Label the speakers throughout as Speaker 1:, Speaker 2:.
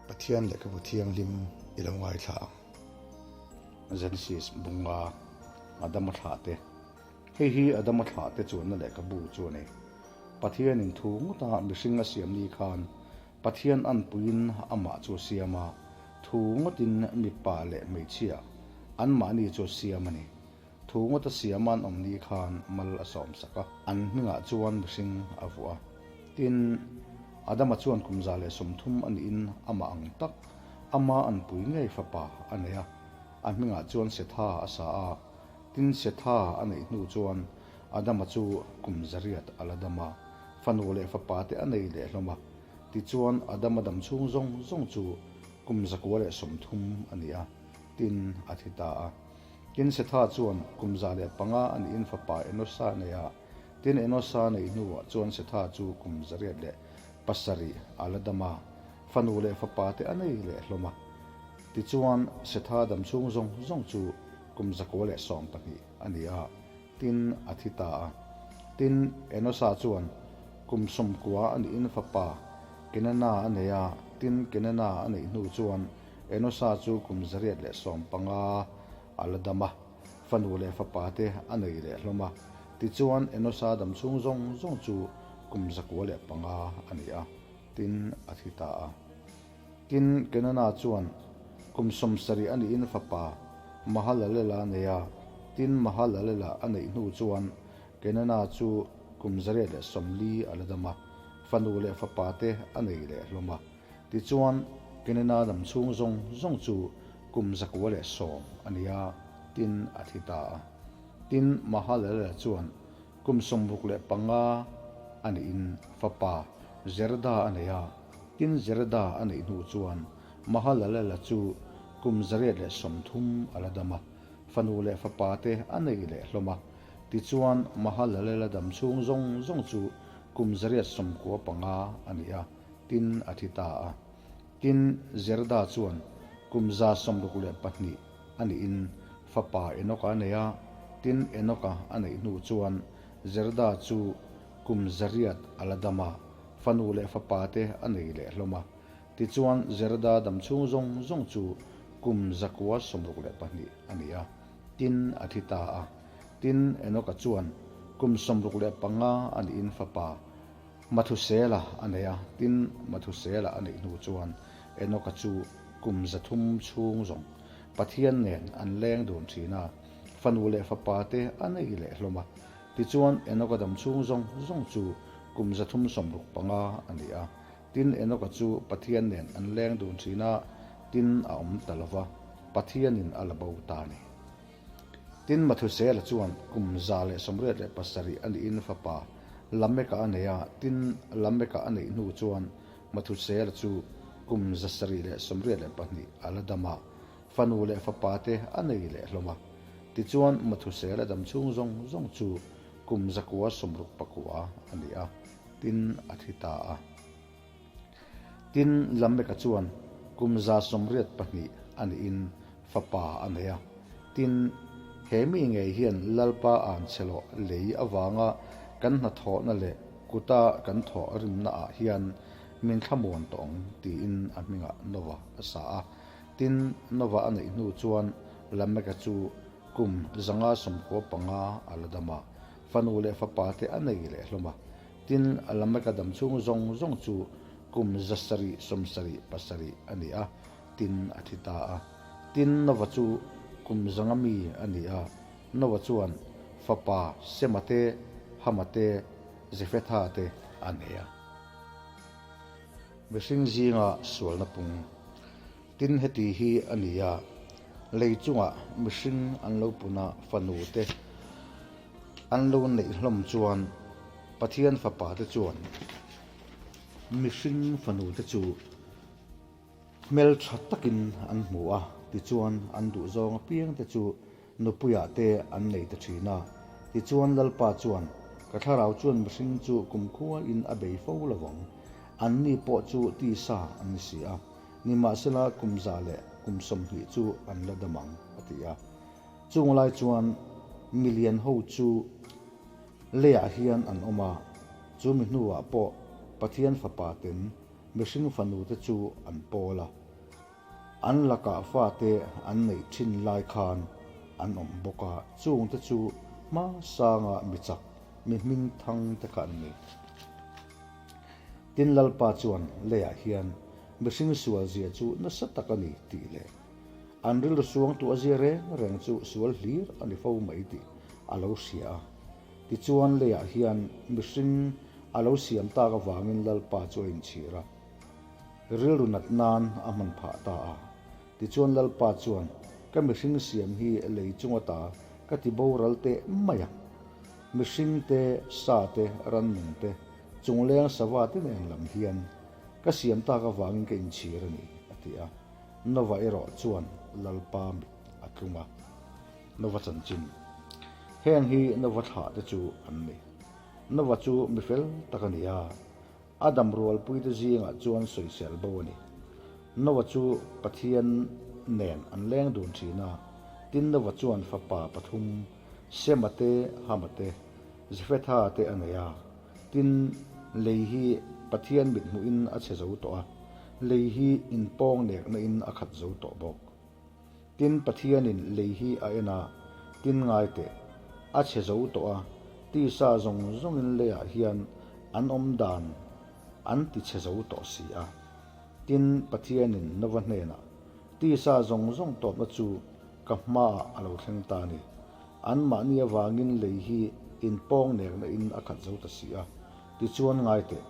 Speaker 1: Pathian Lehkhabu Thianghlim i lo ngaithla ang. Genesis bunga Adama thlahte. Hei hi Adama thlahte chuanna lehkhabu chu a ni. Pathianin thu ngawta mihring a siam ni khan Pathian anpuiin amah chu a siam a, thu ngawtin mipa leh hmeichhia anmahni chu a siam a ni. Thu ngawta siama an awm ni khan mal a sawmsak a, an hmingah chuan mihring a vuah a. Tin, Adama chuan kum 130 a niin amah ang tak, ama anpui ngei fapa a nei a, a hmingah chuan Setha a sa a. Tin, Setha a neih hnu chuan Adama chu kum 800 a la dam a, fanu leh fapa te a nei leh hlawm a. Tichuan, Adama dam chhung zawng zawng chu kum 130 a ni a, tin, a thi ta a. Tin, Setha chuan kum 105 a niin fapa Enosa a nei a. Tin, Enosa a neih hnuah chuan Setha chu kum 807 a la dam a, fanu leh fapa te a nei leh hlawm a. Tichuan, Setha dam chhung zawng zawng chu kum 912 a ni a, tin, a thi ta a. Tin, Enosa chuan kum 90 a niin fapa Kenana a nei a, tin, Kenana a neih hnu chuan Enosa chu kum 815 a la dam a, fanu leh fapa te a nei leh hlawm a. Tichuan, Enosa dam chhung zawng zawng chu kum 905 a ni a, tin a thi ta a. Tin, Kenana chuan kum 70 a niin fapa Mahalalela a nei a, tin Mahalalela a neih hnu chuan Kenana chu kum 840 a la dam a, fanu leh fapa te a nei leh hlawm a. Tichuan, Kenena dam chhung zawng zawng chu kum 910 a ni a, tin a thi ta a. Tin, Mahalalela chuan kum 65 a niin fapa Zerda a nei a. Tin, Zerda a neih hnu chuan Mahalalela chu kum 830 a la dam a, fanu leh fapa te a nei leh hlawm a. Tichuan, Mahalalela dam chhung zawng zawng chu kum 895 a ni a. Tin a thi ta a. Tin, Zerda chuan kum 62 a niin fapa Enoka a nei a. Tin, Enoka a neih hnu chuan Zerda chu kum 800 a la dam a, fanu leh fapa te a nei leh hlawm a. Tichuan, Zerda dam chhung zawng zawng chu kum 962 a ni a. Tin, a thi ta a. Tin, Enoka chuan kum 65 a niin fapa Mathusela a nei a, tin Mathusela a neih hnu chuan Enoka chu kum 300 chhung zawng Pathian nen an leng dun thin a, fanu leh fapa te a nei leh hlawm a. Tichuan Enoka dam chhung zawng zawng chu kum 365 a ni a, tin Enoka chu Pathian nen an leng dun thin a, tin a awm ta lo va, Pathianin a la bo ta a ni. Tin, Mathusela chuan kum 187 a niin fapa Lameka a nei a, tin, Lameka a neih hnu chuan Mathusela chu kum 782 a la dam a, fanu leh fapa te a nei leh hlawm a. Tichuan, Mathusela dam chhung zawng zawng chu kum 969 a ni a, tin, a thi ta a. Tin, Lameka chuan kum 182 a niin fapa a nei a. Tin, he mi ngei hian Lalpa an chhe loh lei avanga kan hnathawhna leh kuta kan thawh rimnaah hian min thlamuan tawh ang tiin a hmingah Nova a sa a. Tin, Nova a neih hnu chuan Lameka chu kum 595 a la dam a, fanu leh fapa te a nei leh hlawm a. Tin, a Lameka dam chhung zawng zawng chu kum 777 a ni a, tin a thi ta a. Tin, Nova chu kum 100 mi a ni a, Nova chuan fapa Sema te, Hama te, Jefetha te a nei a. Mihring zinga sualna pung. Tin, heti hi a ni a, lei chungah mihring an lo puna fanu te an lo neih hlawm chuan Pathian fapa te chuan mihring fanu te chu hmeltha takin an hmu a, tichuan an duhzawng apiang te chu nupuiah te an nei ta thin a. Tichuan Lalpa chuan, Ka thlarau chuan mihring chu kumkhuain a bei fo lo vang, anni pawh chu tisa an ni si a, nimahsela kum 120 chu an la dam ang, a ti a. Chung lai chuan milian ho chu leiah hian an awm a, chu mi hnuah pawh Pathian fapa ten. mihring fanute chu an pawl a, an lakah fate an neih thin lai khan an awm bawk a, chungte chu hmasanga mi chak, mi hming thang te kha an ni. Tin Lalpa chuan leiah hian mihring sual zia chu nasa tak a ni tih leh an rilru suangtu a zia reng reng chu sual hlir a ni fo mai tih a lo hria a. Tichuan leiah hian mihring a lo siam tak avangin Lalpa chu a inchhir a, rilru nat nan a hman phah ta a. Tichuan Lalpa chuan, Ka mihring siam hi lei chung ata ka ti boral teh mai a. Mihring te, sa te, rannung te, chungleng sava te nen lam hian ka siam tak avangin ka inchhir a ni, a ti a. Nova erawh chuan Lalpa mit a tlung a. Nova chanchin. Heng hi Nova thlah te chu an ni. Nova chu mi fel tak a ni a, a dam rualpuite zingah chuan sawisel bo a ni. Nova chu Pathian nen an leng dun thin a, tin Nova chuan fapa pathum, Sema te, Hama te, Jefetha te a nei a. Tin, lei hi Pathian mithmuhin a chhe zo tawh a, lei hi inpawng nekna in a khat zo tawh bawk. Tin, Pathianin lei hi a en a, tin ngai teh, a chhe zo tawh a, tisa zawng zawngin leiah hian an awm dan an ti chhe zo tawh si a. Tin, Pathianin Nova hnenah, Tisa zawng zawng tawpna chu ka hmaah a lo thleng ta a ni. Anmahni avangin lei hi inpawng nekna in a khat zo ta si a, tichuan ngai teh,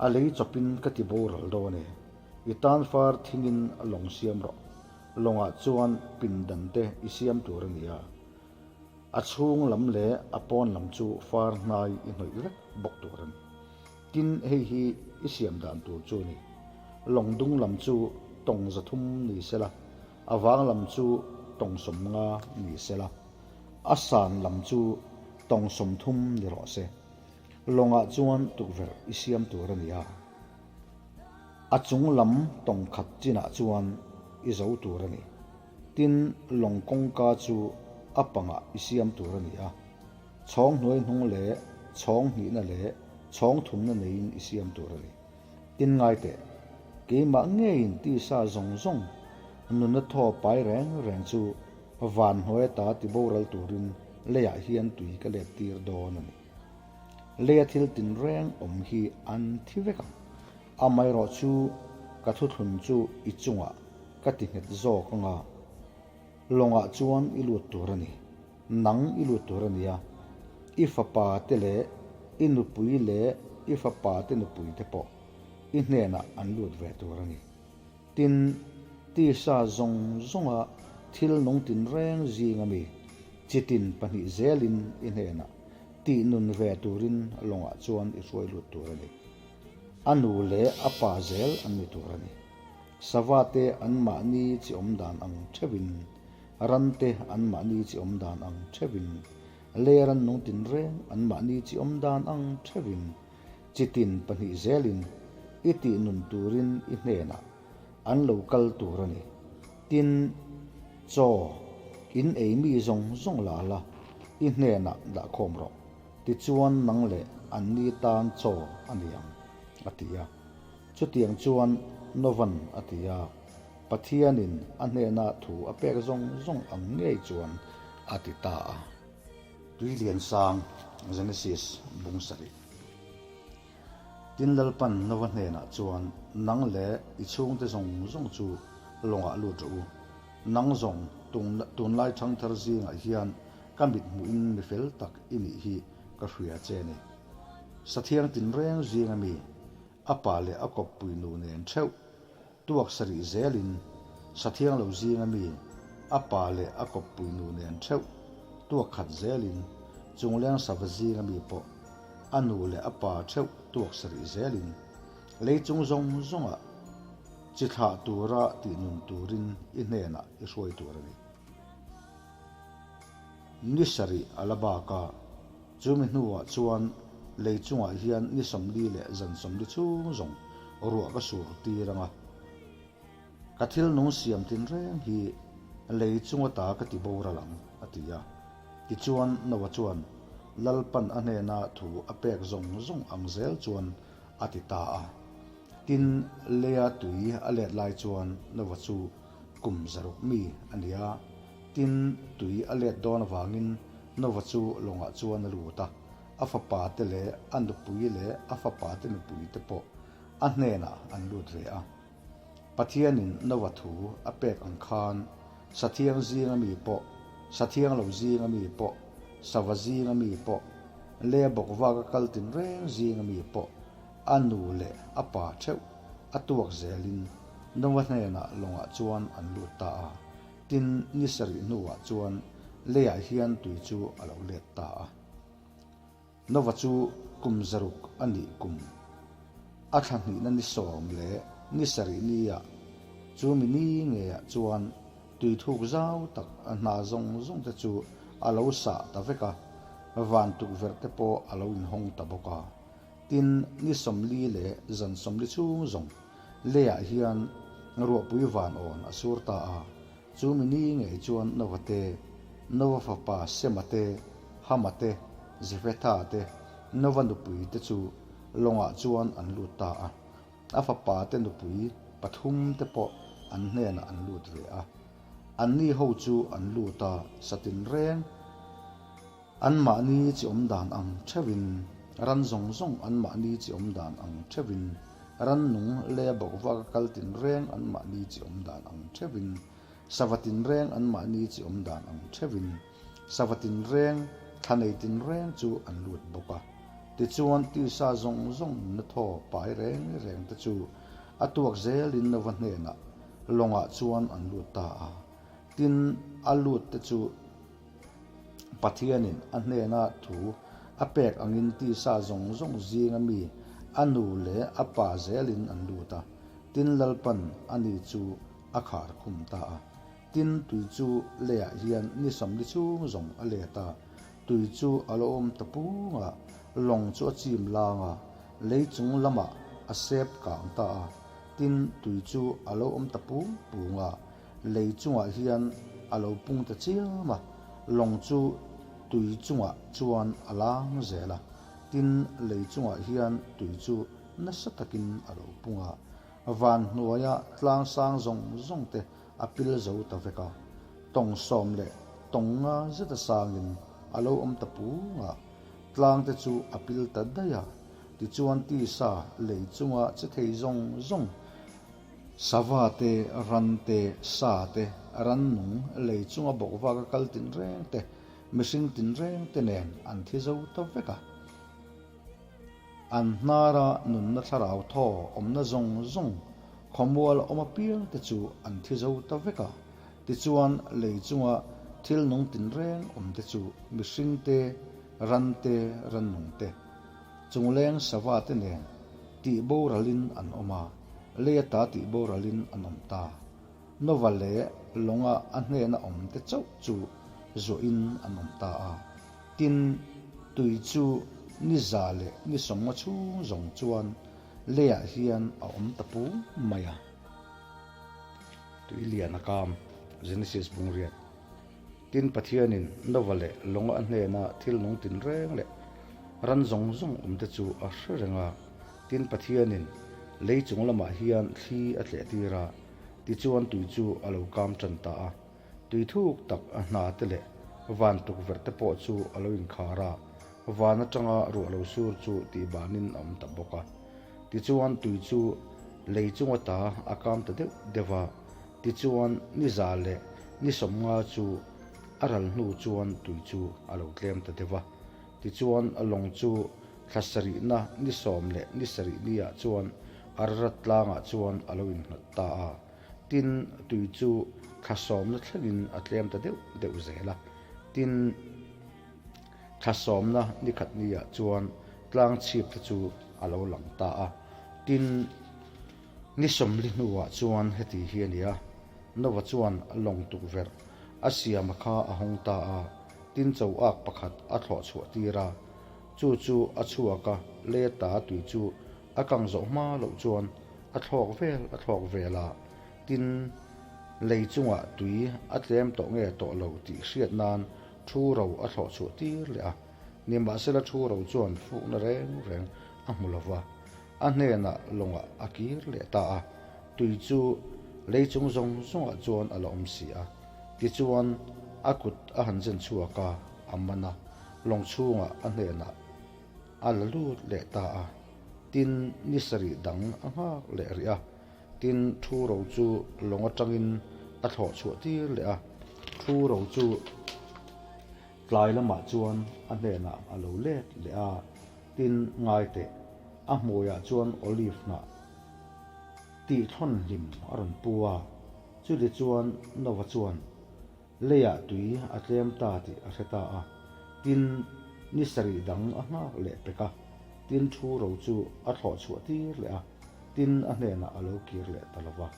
Speaker 1: a lei chawpin ka ti boral dawn e. I tan far thingin lawng siam rawh. Lawngah chuan pindan te i siam tur a ni a. A chhung lam leh a pawn lam chu far hnai i hnawih vek bawk tur a ni. Tin, hei hi i siam dan tur chu a ni. Lawng dung lam chu tawng 300 ni sela, a vang lam chu tawng 50 ni sela, a san lam chu tawng 30 ni rawh se. Lawngah chuan tukverh i siam tur a ni a. A chung lam tawng khat chinah chuan i zo tur a ni. Tin, lawng kawngka chu a pangah i siam tur a ni a. Chhawng hnuai hnung leh chhawng hnihna leh chhawng thumna neiin i siam tur a ni. Tin ngai teh, keimah ngeiin tisa zawng zawng nunna thaw pai reng reng chu van hnuai ata tiboral turin leiah hian tui ka let tir dawn a ni. Leia thil tinreng awm hi an thi vek ang. Amaherawh chu ka thuthlun chu i chungah ka ti nghet zawk ang a, lawngah chuan i lut tur a ni. Nang i lut tur a nia, i fapa te leh i nupui leh i fapa te nupui te pawh i hnenah an lut ve tur a ni. Tin, tisa zawng zawnga thil nung tinreng zinga mi chi tin pahnih zelin i hnenah tih nun ve turin lawngah chuan i hruai lut tur a ni. A nu leh a pa zel an ni tur a ni. Sava te anmahni chi awm dan ang theuhin, ran te anmahni chi awm dan ang theuhin, lei ran nung tinreng anmahni chi awm dan ang theuhin, Chi tin pahnih zelin i tih nun turin i hnenah an lo kal tur a ni. Tin, chaw in ei mi zawng zawng la la, i hnenah dah khawm rawh. Tichuan nang leh anni tan chaw a ni ang, a ti a. Chutiang chuan Novan a ti a, Pathianin a hnena thu a pek zawng zawng ang ngei chuan a ti ta a. Tui lian sang, Genesis bung sarih. Tin Lalpan Nova hnenah chuan, Nang leh i chhungte zawng zawng chu lawngah lut rawh u. Nang zawng tunlai thangthar zingah hian ka mit hmuhin mi fel tak i nih hi ka hria che ni. Sathiang tinreng zinga mi, a pa leh a kawppui nu nen theuh Tuak sarih zelin Sathiang lo zinga mi a pa leh a kawppui nu nen theuh tuak khat zelin Chungleng sava zinga mi pawh a nu leh a pa theuh tuak sarih zelin lei chung zawng zawngah chi thlah tura tih nun turin i hnenah i hruai tur a ni. Ni sarih a la bak a, chumi hnuah chuan lei chungah hian ni 40 leh zan 40 chhung zawng ruah ka sur tir ang a. Ka thil nung siam tinreng hi lei chung ata ka ti boral ang, a ti a. Tichuan Noah chuan Lalpan a hnena thu a pek zawng zawng ang zel chuan a ti ta a. Tin, leia tui a let lai chuan Nova chu kum 600 mi a ni a. Tin, tui a let dawn avangin Nova chu lawngah chuan a lut a, a fapa te leh a nupui leh a fapa te nupui te pawh a hnenah an lut ve a. Pathianin Nova thu a pek ang khan Sathiang zinga mi pawh, Sathiang lo zinga mi pawh, Sava zinga mi pawh, Lea bawk vaka kal tinreng zinga mi pawh a nu leh a pa theuh a tuak zelin Nova hnenah lawngah chuan an lut ta a. Tin, ni sarih hnuah chuan leiah hian tui chu a lo let ta a. Nova chu kum 600 a nih kum a thla hnihna ni sawm leh ni sarih niah chumi ni ngeiah chuan tui thuk zau tak a hna zawng zawng te chu a lo sah ta vek a, van tukverh te pawh a lo inhawng ta bawk a. Tin, ni 40 leh zan 40 chhung zawng leiah hian ruahpui van awn a sur ta a, Chumi ni ngei chuan Nova te, Nova fapa Sema te, Hama te, Jefetha te, Nova nupui te chu lawngah chuan an lut ta a. A fapa te nupui pathum te pawh an hnenah an lut ve a. Anni ho chu an lut a, satin reng Anmahni chi awm dan ang theuhin, ran zawng zawng anmahni chi awm dan ang theuhin, rannung leh bawkvaka kal tinreng anmahni chi awm dan ang theuhin, sava tinreng anmahni chi awm dan ang theuhin, sava tinreng, thla nei tinreng chu an lut bawk a. Tichuan tisa zawng zawng nunna thaw pai reng reng te chu a tuak zelin Nova hnenah lawngah chuan an lut ta a. Tin, a lut te chu Pathianin a hnena thu a pek angin tisa zawng zawng zinga mi a nu leh a pa zelin an lut a, tin Lalpan a ni chu a khar khum ta a. Tin, tui chu leiah hian ni 40 chhung zawng a let a, tui chu a lo awm ta pung a, lawng chu a chim lang a, lei chung lamah a sep kang ta a, tin, tui chu a lo awm ta pung pung a, Lei chungah hian a lo pung ta chiam a, lawng chu tui chungah chuan a lang zel a, tin lei chungah hian tui chu nasa takin a lo pung a, van hnuaia tlang sang zawng zawng te a pil zo ta vek a, tawng sawm leh tawng nga zeta sangin a lo awm ta pung a, tlang te chu a pil ta daih a, tichuan tisa lei chunga che thei zawng zawng Sava te, ran te, sa te, rannung, lei chunga bawk vaka kal tinreng te, mihring tinreng te nen an thi zo ta vek a. An hnara nunna thlarau thaw awmna zawng zawng khawmual awm apiang te chu an thi zo ta vek a. Tichuan lei chunga thil nung tinreng awm te chu mihring te, ran te, rannung te, chungleng sava te nen tih boralin an awm a, lei ata tih boralin an awm ta. Nova leh lawnga a hnena awm te chauh chu zuahin an awm ta a. Tin, tui chu ni za leh ni 50 chhung zawng chuan leiah hian a awm ta pum mai a. Tui lian a kam, Genesis bung riat. Tin, Pathianin Nova leh lawnga a hnena thil nung tinreng leh ran zawng zawng awmte chu a hre reng a. Tin, Pathianin lei chung lamah hian thli a tleh tir a, tichuan tui chu a lo kam tan ta a. Tui thuk tak a hna te leh van tukverh te pawh chu a lo inkhar a, van atanga ruah lo sur chu tihbanin a awm ta bawk a. Tichuan tui chu lei chung ata a kam ta deuh deuh a, tichuan ni za leh ni 50 chu a ral hnu chuan tui chu a lo tlem ta deuh a. Tichuan lawng chu thla sarihna ni sawm leh ni sarih niah chuan Ararat tlangah chuan a lo innghat ta a. Tin, tui chu thla sawmna thlengin a tlem ta deuh deuh zel a. Tin, Thla sawmna ni khat niah chuan tlang chhip te chu a lo lang ta a. Tin, ni 40 hnuah chuan heti hi a ni a, Nova chuan lawng tukverh a siama kha a hawng ta a, tin cho ak pakhat a thlawh chhuah tir a. Chu chu a chhuak a, leta tui chu a kang zawh hma loh chuan a thlawk vel a thlawk vel a. Tin, lei chungah tui a tlem tawh nge tawh lo tih hriat nan Thu ro a thlawh chhuah tir leh a, nimahsela thu ro chuan fukna reng reng a hmu lo va. A hnenah lawngah a kir leh ta a, tui chu lei chung zawng zawngah chuan a la awm si a. Tichuan, a kut a han zen chhuak a, a man a, lawng chhungah a hnenah a la lut leh ta a. Tin, ni sarih dang a nghak leh rih a, tin thu ro chu lawng atangin a thlawh chhuah tir leh a, thu ro chu tlai lamah chuan a hnenah a lo let leh a, tin ngai teh, a hmuiah chuan olive hnah tih thlawn hlim a rawn pu a, chuti chuan Nova chuan Leiah tui a tlem ta tih a hre ta a, tin, ni sarih dang a nghak leh pek a, tin thu ro chu a thlawh chhuah tir leh a, tin a hnenah a lo kir leh ta lo va.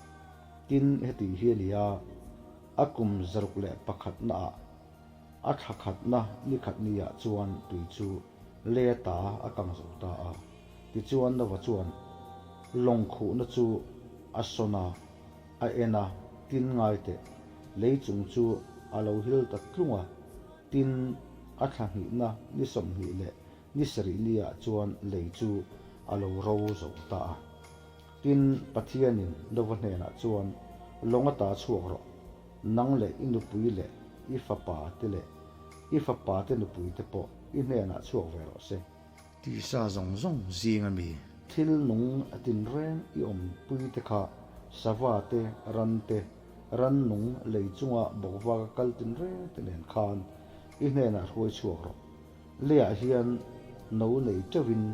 Speaker 1: Tin, heti hi a ni a, a kum 101 ah a thla khatna ni khat niah chuan tui chu lei ata a kang zo ta a, tichuan Nova chuan lawng khuhna chu a sawn a, A en a, tin ngai teh. Lei chung chu a lo hil ta tlung a, tin a thla hnihna ni 20 leh ni sarih niah chuan lei chu a lo ro zo ta a. Tin, Pathianin Nova hnenah chuan, Lawng ata chhuak rawh, nang leh i nupui leh i fapa te leh i fapa te nupui te pawh i hnenah chhuak ve rawh se. Tisa zawng zawng zing a mi. Thil nung a tinreng i awmpui te kha sava te, ran te, rannung lei chunga bawkvaka kal tinreng te nen khan i hnenah hruai chhuak rawh. Leiah hian no nei teuhin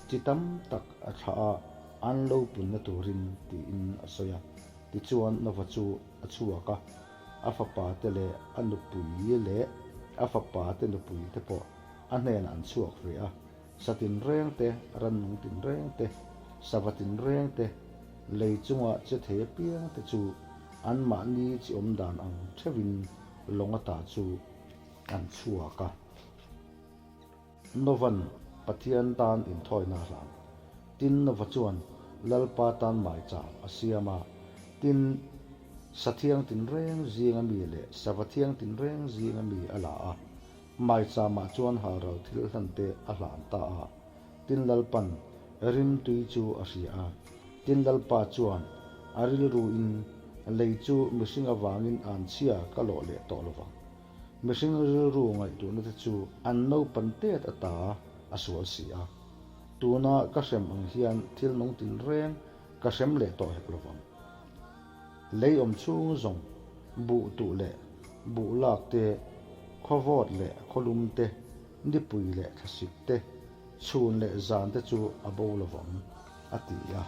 Speaker 1: chi tam tak a thlah a, an lo punna turin tiin a sawi a. Tichuan Nova chu a chhuak a, a fapa te leh a nupui leh a fapa te nupui te pawh A hnenah an chhuak ve a, sa tinreng te, rannung tinreng te, sava tinreng te, lei chunga che thei apiang te chu anmahni chi awm dan ang theuhin lawng ata chu an chhuak a. Nova'n Pathian tan inthawina a hlan. Tin, Nova chuan Lalpa tan maicham a siam a, tin, sa thiang tinreng zinga mi leh sava thiang tinreng zinga mi a la a. Maichama chuan halral thil hlan te a hlan ta a, tin Lalpan rimtui chu a hria a. Tin Lalpa chuan a rilruin lei chu mihring avangin anchhia ka lawh leh tawh lovang. Mihring rilru ngaihtuahna te chu an naupan tet ata a sual si a. Tuna ka hrem ang hian thil nung tinreng ka hrem leh tawh hek lovang. Lei awm chhung zawng buh tuh leh buh lak te, khawvawt leh khawlum te, nipui leh thlasik te, chhun leh zan te chu a bo lovang, a ti a.